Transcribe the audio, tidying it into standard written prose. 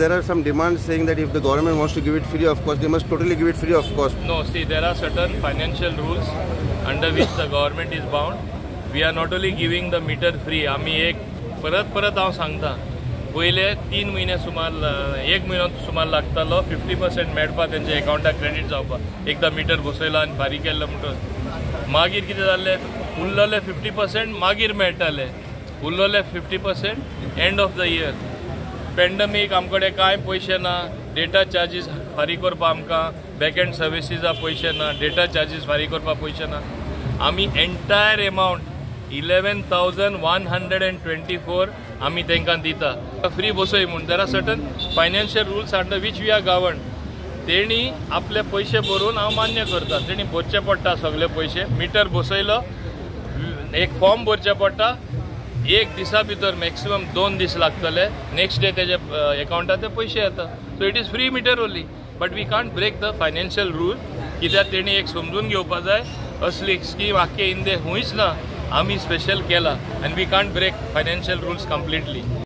There are some demands saying that if the government wants to give it free of cost, they must totally give it free of cost. No, see, there are certain financial rules under which the government is bound. We are not only giving the meter free, आमी एक परत परत हांव सांगता, पयले 3 म्हयने सुमार, 1 म्हयनो सुमार लागतालो 50% मेळपा तेंच्या एकावंटाक क्रेडीट जावपा. एकदां मिटर बसयला आनी फारीक केल्लो म्हणटच मागीर कितें जाल्लें, उरलेले 50% मागीर मेळटाले, उरलेले 50% end of the year. Pandemic, आमकडे कांय पयशे ना, डेटा चार्जीस फारीक करपाक आमकां बॅक एंड सर्विसीसा पयशे ना, डेटा चार्जीस फारीक करपाक पयशे ना. आमी एंटायर एमावंट 11,124 आमी तांकां दिता फ्री बसय म्हूण. There are certain financial rules under which we are govern. तेणी आपले पयशे भरून हांव मान्य करता, तेणी भरचे पडटा सगळे पयशे. मिटर बसयलो, एक फॉर्म भरचें पडटा, एक दिसा भितर मॅक्सिमम 2 दीस लागतले, नेक्स्ट डे तेजे एकावंटार ते पयशे येता. So it is free meter only, but we can't break the financial rule. कित्याक तेणी एक समजून घेवपा जाय, असली स्कीम आख्खे इंदे खंयच ना, आमी स्पेशल केला आनी we can't break financial rules completely.